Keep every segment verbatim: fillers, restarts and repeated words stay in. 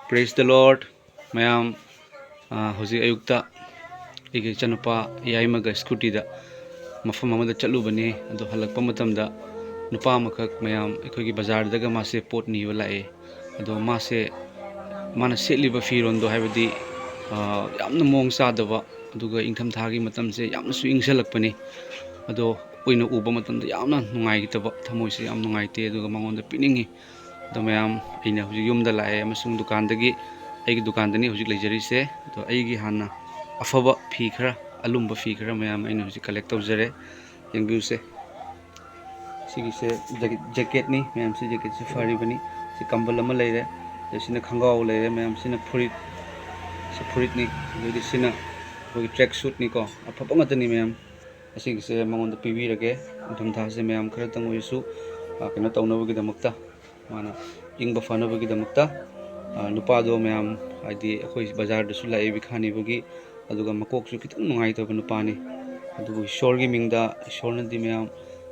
Praise the Lord, ꯃꯌꯥꯝ꯫ ꯑꯥ, ꯍꯧꯖꯤꯛ ꯑꯌꯨꯛꯇ ꯑꯩꯒꯤ ꯏꯆꯥꯅꯨꯄꯥ ꯌꯥꯏꯃꯒ ꯁ꯭ꯀꯨꯇꯤꯗ ꯃꯐꯝ ꯑꯃꯗ ꯆꯠꯂꯨꯕꯅꯤ꯫ ꯑꯗꯣ ꯍꯜꯂꯛꯄ ꯃꯇꯝꯗ ꯅꯨꯄꯥ ꯑꯃꯈꯛ, ꯃꯌꯥꯝ, ꯑꯩꯈꯣꯏꯒꯤ ꯕꯖꯥꯔꯗꯒ ꯃꯥꯁꯦ ꯄꯣꯠ ꯅꯤꯕ ꯂꯥꯛꯑꯦ꯫ ꯑꯗꯣ ꯃꯥꯁꯦ, ꯃꯥꯅ ꯁꯦꯠꯂꯤꯕ ꯐꯤꯔꯣꯟꯗꯣ, ꯍꯥꯏꯕꯗꯤ, ꯑꯥ, ꯌꯥꯝꯅ ꯃꯑꯣꯡ ꯆꯥꯗꯕ, ꯑꯗꯨꯒ ꯏꯪꯊꯝꯊꯥꯒꯤ ꯃꯇꯝꯁꯦ ꯌꯥꯝꯅꯁꯨ ꯏꯪꯁꯜꯂꯛꯄꯅꯤ꯫ ꯑꯗꯣ ꯑꯩꯅ ꯎꯕ ꯃꯇꯝꯗ ꯌꯥꯝꯅ ꯅꯨꯡꯉꯥꯏꯇꯕ, ꯊꯃꯣꯏꯁꯦ ꯌꯥꯝ ꯅꯨꯡꯉꯥꯏꯇꯦ, ꯑꯗꯨꯒ ꯃꯉꯣꯟꯗ ꯄꯤꯅꯤꯡꯉꯤ꯫ ꯑꯗꯣ ꯃꯌꯥꯝ, ꯑꯩꯅ ꯍꯧꯖꯤꯛ ꯌꯨꯝꯗ ꯂꯥꯛꯑꯦ ꯑꯃꯁꯨꯡ ꯗꯨꯀꯥꯟꯗꯒꯤ, ꯑꯩꯒꯤ ꯗꯨꯀꯥꯟꯗꯅꯤ ꯍꯧꯖꯤꯛ ꯂꯩꯖꯔꯤꯁꯦ꯫ ꯑꯗꯣ ꯑꯩꯒꯤ ꯍꯥꯟꯅ ꯑꯐꯕ ꯐꯤ ꯈꯔ, ꯑꯂꯨꯝꯕ ꯐꯤ ꯈꯔ ꯃꯌꯥꯝ ꯑꯩꯅ ꯍꯧꯖꯤꯛ ꯀꯂꯦꯛ ꯇꯧꯖꯔꯦ꯫ ꯌꯦꯡꯕꯤꯌꯨꯁꯦ꯫ ꯁꯤꯒꯤꯁꯦ ꯖꯦꯀꯦꯠ-, ꯖꯦꯀꯦꯠꯅꯤ ꯃꯌꯥꯝ꯫ ꯁꯤ ꯖꯦꯀꯦꯠꯁꯦ ꯐꯔꯤꯕꯅꯤ꯫ ꯁꯤ ꯀꯝꯕꯜ ꯑꯃ ꯂꯩꯔꯦ꯫ ꯑꯗ ꯁꯤꯅ ꯈꯣꯡꯒ꯭ꯔꯥꯎ ꯂꯩꯔꯦ ꯃꯌꯥꯝ꯫ ꯁꯤꯅ ꯐꯨꯔꯤꯠ, ꯁꯤ ꯐꯨꯔꯤꯠꯅꯤ꯫ ꯑꯗꯩꯗꯤ ꯁꯤꯅ ꯑꯩꯈꯣꯏꯒꯤ ꯇ꯭ꯔꯦꯛ ꯁꯨꯠꯅꯤꯀꯣ꯫ ꯑꯐꯕ ꯉꯥꯛꯇꯅꯤ ꯃꯌꯥꯝ꯫ ꯑꯁꯤꯒꯤꯁꯦ ꯃꯉꯣꯟꯗ ꯄꯤꯕꯤꯔꯒꯦ, ꯅꯤꯡꯊꯝꯊꯥꯁꯦ ꯃꯌꯥꯝ ꯈꯔꯇꯪ ꯑꯣꯏꯔꯁꯨ, ꯑ, ꯀꯩꯅꯣ ꯇꯧꯅꯕꯒꯤꯗꯃꯛꯇ, ꯃꯥꯅ ꯏꯪꯕ ꯐꯅꯕꯒꯤꯗꯃꯛꯇ꯫ ꯑ, ꯅꯨꯄꯥꯗꯣ ꯃꯌꯥꯝ, ꯍꯥꯏꯗꯤ ꯑꯩꯈꯣꯏ ꯕꯖꯥꯔꯗꯁꯨ ꯂꯥꯛꯑꯦ ꯕꯤꯈꯥ ꯅꯤꯕꯒꯤ, ꯑꯗꯨꯒ ꯃꯀꯣꯛꯁꯨ ꯈꯤꯇꯪ ꯅꯨꯡꯉꯥꯏꯇꯕ ꯅꯨꯄꯥꯅꯤ꯫ ꯑꯗꯨꯕꯨ ꯏꯁꯣꯔꯒꯤ ꯃꯤꯡꯗ, ꯏꯁꯣꯔꯅꯗꯤ ꯃꯌꯥꯝ,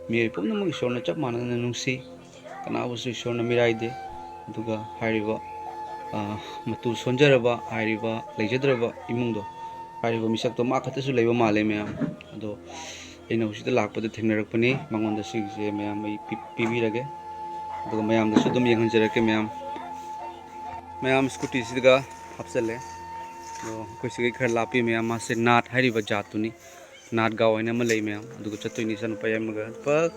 ꯃꯤꯑꯣꯏ ꯄꯨꯝꯅꯃꯛ ꯏꯁꯣꯔꯅ ꯆꯞ ꯃꯥꯟꯅꯅ ꯅꯨꯡꯁꯤ꯫ ꯀꯅꯥꯕꯨꯁꯨ ꯏꯁꯣꯔꯅ ꯃꯤꯔꯥꯏꯗꯦ꯫ ꯑꯗꯨꯒ ꯍꯥꯏꯔꯤꯕ, ꯑ, ꯃꯇꯨ ꯁꯣꯟꯖꯔꯕ, ꯍꯥꯏꯔꯤꯕ ꯂꯩꯖꯗ꯭ꯔꯕ ꯏꯃꯨꯡꯗꯣ, ꯍꯥꯏꯔꯤꯕ ꯃꯤꯁꯛꯇꯣ ꯃꯥ ꯈꯛꯇꯁꯨ ꯂꯩꯕ ꯃꯥꯜꯂꯦ ꯃꯌꯥꯝ꯫ ꯑꯗꯣ ꯑꯩꯅ ꯍꯧꯖꯤꯛꯇ ꯂꯥꯛꯄꯗ ꯊꯦꯡꯅꯔꯛꯄꯅꯤ꯫ ꯃꯉꯣꯟꯗ ꯁꯤꯒꯤꯁꯦ ꯃꯌꯥꯝ ꯑꯩ ꯄꯤ-, ꯄꯤꯕꯤꯔꯒꯦ꯫ ꯑꯗꯨꯒ ꯃꯌꯥꯝꯗꯁꯨ ꯑꯗꯨꯝ ꯌꯦꯡꯍꯟꯖꯔꯛꯀꯦ ꯃꯌꯥꯝ꯫ ꯃꯌꯥꯝ ꯁ꯭ꯀꯨꯇꯤꯁꯤꯒ ꯍꯥꯞꯆꯜꯂꯦ꯫ ꯑꯗꯣ ꯑꯩꯈꯣꯏ ꯁꯤꯒꯩ ꯈꯔ ꯂꯥꯞꯄꯤ ꯃꯌꯥꯝ꯫ ꯃꯥꯁꯦ ꯅꯥꯠ ꯍꯥꯏꯔꯤꯕ ꯖꯥꯠꯇꯨꯅꯤ꯫ ꯅꯥꯠ ꯒꯥꯎ ꯍꯥꯏꯅ ꯑꯃ ꯂꯩ ꯃꯌꯥꯝ꯫ ꯑꯗꯨꯒ ꯆꯠꯇꯣꯏꯅꯤ ꯏꯆꯥꯅꯨꯄꯥ ꯌꯥꯏꯃꯒ꯫ ꯄꯛ꯫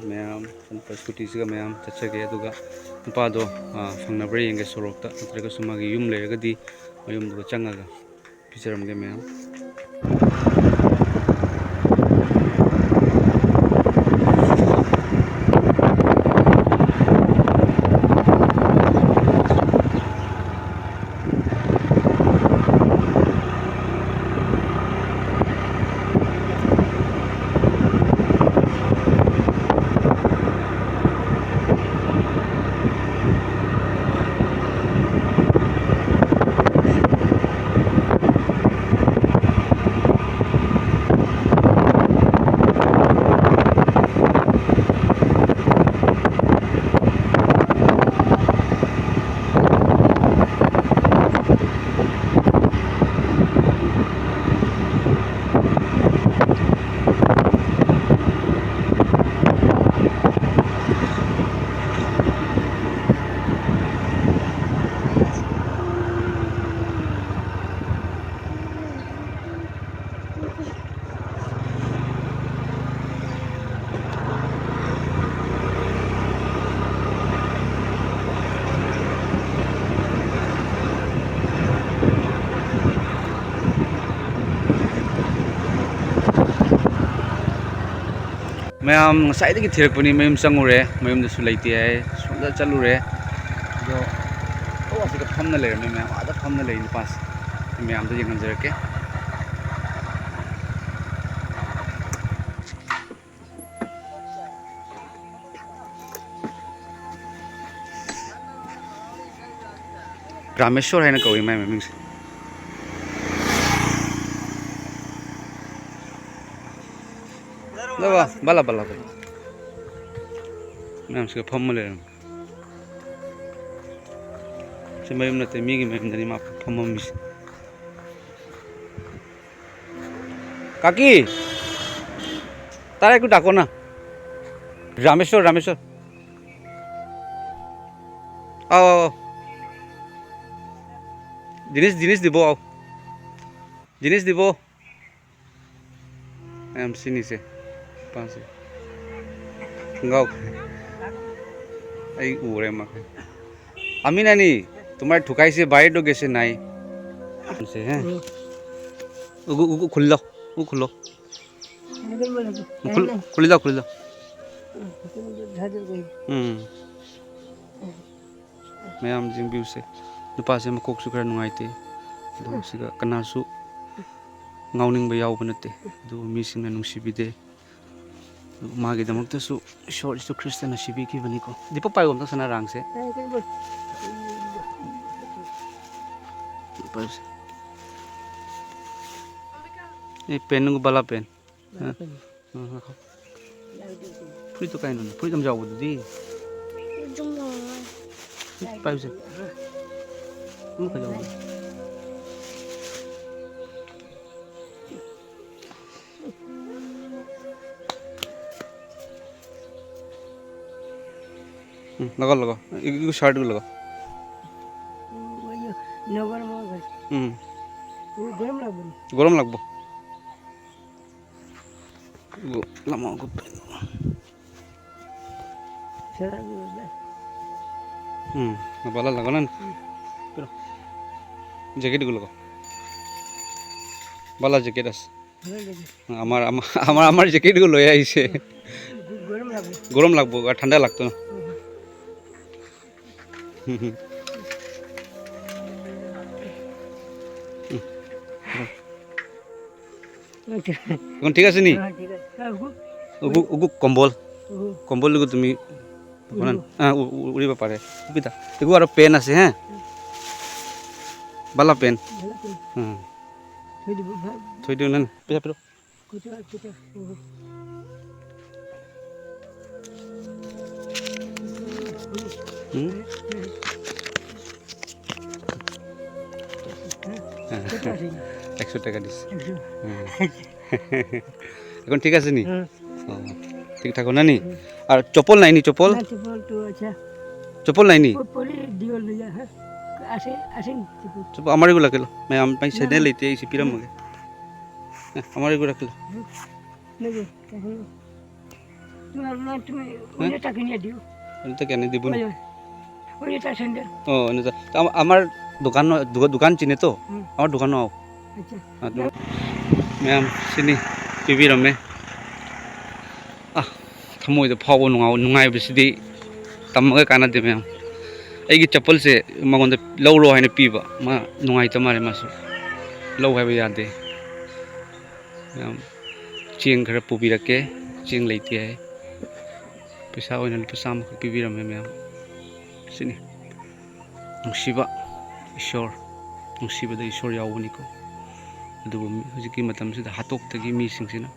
ꯃꯌꯥꯝ, ꯏꯆꯥꯅꯨꯄꯥ ꯁ꯭ꯀꯨꯇꯤꯁꯤꯒ ꯃꯌꯥꯝ ꯆꯠꯆꯒꯦ꯫ ꯑꯗꯨꯒ ꯅꯨꯄꯥꯗꯣ, ꯑ, ꯐꯪꯅꯕ꯭ꯔꯥ ꯌꯦꯡꯒꯦ ꯁꯣꯔꯣꯛꯇ, ꯅꯠꯇ꯭ꯔꯒꯁꯨ ꯃꯥꯒꯤ ꯌꯨꯝ ꯂꯩꯔꯒꯗꯤ ꯃꯌꯨꯝꯗꯨꯒ ꯆꯪꯉꯒ ꯄꯤꯖꯔꯝꯒꯦ ꯃꯌꯥꯝ꯫ ꯃꯌꯥꯝ ꯉꯁꯥꯏꯗꯒꯤ ꯊꯤꯔꯛꯄꯅꯤ, ꯃꯌꯨꯝ ꯆꯪꯉꯨꯔꯦ, ꯃꯌꯨꯝꯗꯁꯨ ꯂꯩꯇꯦ ꯍꯥꯏ꯫ ꯁꯣꯝꯗ ꯆꯠꯂꯨꯔꯦ, ꯑꯗꯣ ꯑꯣ, ꯑꯁꯤꯗ ꯐꯝꯅ ꯂꯩꯔꯝꯃꯦ ꯃꯌꯥꯝ, ꯑꯥꯗ ꯐꯝꯅ ꯂꯩ ꯅꯨꯄꯥꯁꯦ꯫ ꯃꯌꯥꯝꯗ ꯌꯦꯡꯍꯟꯖꯔꯛꯀꯦ꯫ ꯔꯥꯃꯦꯁꯣꯔ ꯍꯥꯏꯅ ꯀꯧꯏ ꯃꯥꯏ ꯃꯃꯤꯡꯁꯦ꯫ ꯂꯥꯛꯑꯣ, ꯕꯂꯥ, ꯕꯂꯥ, ꯕꯂꯥ꯫ ꯃꯌꯥꯝꯁꯤꯒ ꯐꯝꯃ ꯂꯩꯔꯝꯃꯤ꯫ ꯁꯤ ꯃꯌꯨꯝ ꯅꯠꯇꯦ, ꯃꯤꯒꯤ ꯃꯌꯨꯝꯗꯅꯤ ꯃꯥ ꯐꯝꯃꯝꯃꯤꯁꯦ꯫ ꯀꯥꯀꯤ! ꯇꯔꯥꯏ ꯀꯨꯟ ꯇꯥꯛꯀꯣꯅ꯫ ꯔꯥꯃꯦꯁꯣꯔ, ꯔꯥꯃꯦꯁꯣꯔ꯫ ꯑꯥꯎ, ꯑꯥꯎ, ꯑꯥꯎ꯫ ꯗꯤꯅꯤꯁ, ꯗꯤꯅꯤꯁ ꯗꯤꯕꯣ, ꯑꯥꯎ꯫ ꯗꯤꯅꯤꯁ ꯗꯤꯕꯣ꯫ ꯃꯌꯥꯝ ꯁꯤꯅꯤꯁꯦ꯫ ꯅꯨꯄꯥꯁꯦ꯫ ꯈꯣꯡꯒ꯭ꯔꯥꯎ꯫ ꯑꯩ ꯎꯔꯦ ꯃꯥ꯫ ꯑꯃꯤনানি, তোমার ঠুকাইছে বাইরে গেছে নাই। ꯁꯦ, ꯍꯦ? ꯎꯝ꯫ ꯎꯒꯨ, ꯎꯒꯨ, ꯈꯨꯜꯂꯣ꯫ ꯎ, ꯈꯨꯜꯂꯣ꯫ ꯈꯨꯜ-, ꯈꯨꯜꯂꯤꯗ, ꯈꯨꯜꯂꯤꯗ꯫ ꯎꯝ꯫ ꯃꯌꯥꯝ ꯌꯦꯡꯕꯤꯌꯨꯁꯦ꯫ ꯅꯨꯄꯥꯁꯦ ꯃꯀꯣꯛꯁꯨ ꯈꯔ ꯅꯨꯡꯉꯥꯏꯇꯦ꯫ ꯑꯗꯨꯒ ꯁꯤꯒ ꯀꯅꯥꯁꯨ ꯉꯥꯎꯅꯤꯡꯕ ꯌꯥꯎꯕ ꯅꯠꯇꯦ꯫ ꯑꯗꯨꯕꯨ ꯃꯤꯁꯤꯡꯅ ꯅꯨꯡꯁꯤꯕꯤꯗꯦ꯫ ꯑꯗꯨ ꯃꯥꯒꯤꯗꯃꯛꯇꯁꯨ ꯏꯁꯣꯔ ꯏꯁꯨ ꯈ꯭ꯔꯤꯁꯇꯅ ꯁꯤꯕꯤꯈꯤꯕꯅꯤꯀꯣ꯫ ꯗꯤꯄꯛ ꯄꯥꯏꯌꯣ ꯑꯝꯇ ꯁꯅꯥ ꯔꯥꯡꯁꯦ꯫ ꯄꯥꯏꯌꯨꯁꯦ꯫ ꯑꯦ, ꯄꯦꯟ ꯅꯪ ꯕꯂꯥ ꯄꯦꯟ꯫ ꯑ, ꯑ, ꯉꯥꯏꯈꯣ꯫ ꯐꯨꯔꯤꯠꯇꯣ ꯀꯥꯏꯅꯣꯅꯦ? ꯐꯨꯔꯤꯠ ꯑꯃ ꯌꯥꯎꯕꯗꯨꯗꯤ꯫ ꯄꯥꯏꯌꯨꯁꯦ꯫ ꯑꯃꯈꯛ ꯌꯥꯎꯕꯗꯣ꯫ হুম, লাগাও, লাগাও। এ-, এগুলো শার্টগুলো লাগাও। হুম। গরম লাগবো। এগুলো লাগাও, লাগাও। হুম, ভালো লাগো না? হুম। জ্যাকেটগুলো লাগাও। ভালো জ্যাকেট আছে। আমাৰ, আমাৰ, আমাৰ, আমাৰ জেকেটটো লৈ আহিছে। গরম লাগবো আর ঠান্ডা লাগতো না। হুম, হুম। এখন ঠিক আছে নি? অ, ঠিক আছে। অ, উগু। উগু, উগু কম্বল। উগু। কম্বল উগু তুমি, উগু। অ, উ-, উ-, উৰিব পাৰে। উগিতা। এগু আৰু পেন আছে, হে? বালা পেন। বালা পেন। হুম। থৈ দিব, ভা-, থৈ দিওঁ নে? পিঠা, পিঠা। কুটা, কুটা। উগু। হুম? একশো টাকা দিছে। একশো। হুম। এখন ঠিক আছে নি? হুম। অ, ঠিক থাকো না নি? হুম। আর চপ্পল নাই নি, চপ্পল? না, চপ্পল তো আছে। চপ্পল নাই নি? প-, পরে দিও লইয়া, হ্যাঁ। আছে, আছে নি চপ্পল? চপ্পল আমার এগুলো কেলো। আমি, আমি ছেড়ে না। লেতে এসে পিরাম মগে। হ্যাঁ, আমার এগুলো কেলো। হুম। নেবে, তখন তোমার মা, তুমি হ্যাঁ? ওইটা কিনে দিও। ওইটা কেন দিব না? ওই, ওইটা স্যান্ডেল। অ, এনেকুৱা। তো আমা-, আমাৰ দোকান, দোকা-, দোকান চিনে তো? হুম। আমাৰ দোকানো আহক। আচ্ছা। অ, দোকান। ꯃꯌꯥꯝ ꯁꯤꯅꯤ ꯄꯤꯕꯤꯔꯝꯃꯦ꯫ ꯑ, ꯊꯃꯣꯏꯗ ꯐꯥꯎꯕ ꯅꯨꯡꯉꯥꯏ-, ꯅꯨꯡꯉꯥꯏꯕꯁꯤꯗꯤ ꯇꯝꯃꯒ ꯀꯥꯟꯅꯗꯦ ꯃꯌꯥꯝ꯫ ꯑꯩꯒꯤ ꯆꯄꯜꯁꯦ ꯃꯉꯣꯟꯗ ꯂꯧꯔꯣ ꯍꯥꯏꯅ ꯄꯤꯕ꯫ ꯃꯥ ꯅꯨꯡꯉꯥꯏꯇ ꯃꯥꯜꯂꯦ ꯃꯥꯁꯨ꯫ ꯂꯧ ꯍꯥꯏꯕ ꯌꯥꯗꯦ꯫ ꯃꯌꯥꯝ ꯆꯦꯡ ꯈꯔ ꯄꯨꯕꯤꯔꯛꯀꯦ꯫ ꯆꯦꯡ ꯂꯩꯇꯦ ꯍꯥꯏ꯫ ꯄꯩꯁꯥ ꯑꯣꯏꯅ ꯂꯨꯄꯥ ꯆꯥꯝꯃꯈꯛ ꯄꯤꯕꯤꯔꯝꯃꯦ ꯃꯌꯥꯝ꯫ ꯁꯤꯅꯤ꯫ ꯅꯨꯡꯁꯤꯕ ꯏꯁꯣꯔ, ꯅꯨꯡꯁꯤꯕꯗ ꯏꯁꯣꯔ ꯌꯥꯎꯕꯅꯤꯀꯣ꯫ ꯑꯗꯨꯕꯨ ꯃꯤ-, ꯍꯧꯖꯤꯛꯀꯤ ꯃꯇꯝꯁꯤꯗ ꯍꯥꯠꯇꯣꯛꯇꯒꯤ ꯃꯤꯁꯤꯡꯁꯤꯅ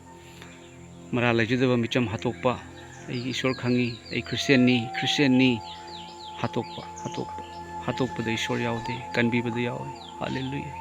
ꯃꯔꯥꯜ ꯂꯩꯖꯗꯕ ꯃꯤꯆꯝ ꯍꯥꯠꯇꯣꯛꯄ, "ꯑꯩꯒꯤ ꯏꯁꯣꯔ ꯈꯪꯉꯤ, ꯑꯩ ꯈ꯭ꯔꯤꯁꯇꯤꯌꯥꯟꯅꯤ, ꯈ꯭ꯔꯤꯁꯇꯤꯌꯥꯟꯅꯤ", ꯍꯥꯠꯇꯣꯛꯄ, ꯍꯥꯠꯇꯣꯛꯄ, ꯍꯥꯠꯇꯣꯛꯄꯗ ꯏꯁꯣꯔ ꯌꯥꯎꯗꯦ, ꯀꯟꯕꯤꯕꯗ ꯌꯥꯎꯏ꯫ ꯍꯥꯂꯦꯂꯨꯌꯥ꯫